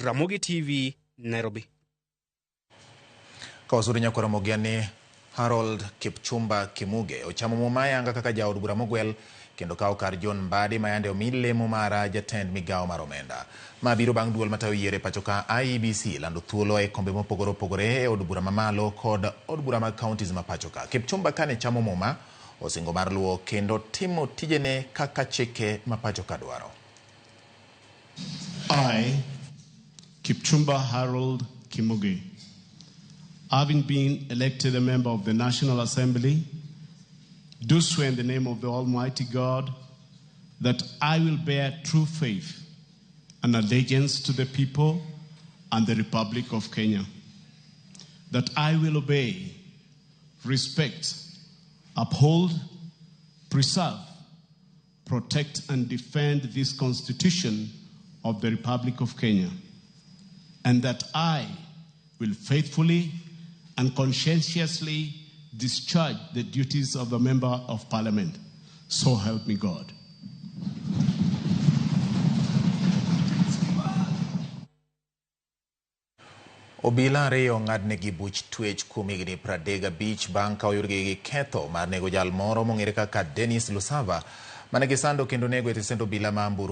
Ramogi TV, Nairobi. Ka wasuri nyakwar Ramogi ni Harold Kipchumba Kimuge ochamo muma ayanga kaka jaod bura mogwel kendo kawo kar John Mbadi ma yande omi lemo mar jatend migawo mar omenda. Ma biro bang' duol matayo yiero e pacho ka IEBC lando thuolo e kombe mopogore opogore e od bura mamalo kod od bura mag counties ma pacho ka. Kipchumba kane chamo muma osingo mar luwo kendo timo tijene kaka chike ma pacho ka dwaro. I, Kipchumba Harold Kimuge, having been elected a member of the National Assembly, do swear in the name of the Almighty God that I will bear true faith and allegiance to the people and the Republic of Kenya, that I will obey, respect, uphold, preserve, protect, and defend this Constitution of the Republic of Kenya, and that I will faithfully and conscientiously discharge the duties of a member of parliament. So help me God. Obila ariyo ong'adnegi buch twech kuom higni 35 bang' ka oyudgi gi ketho mar nego jal moro mong'ere kaka Dennis Lusava mane gisando kendo nego e tesend obila ma Amburu.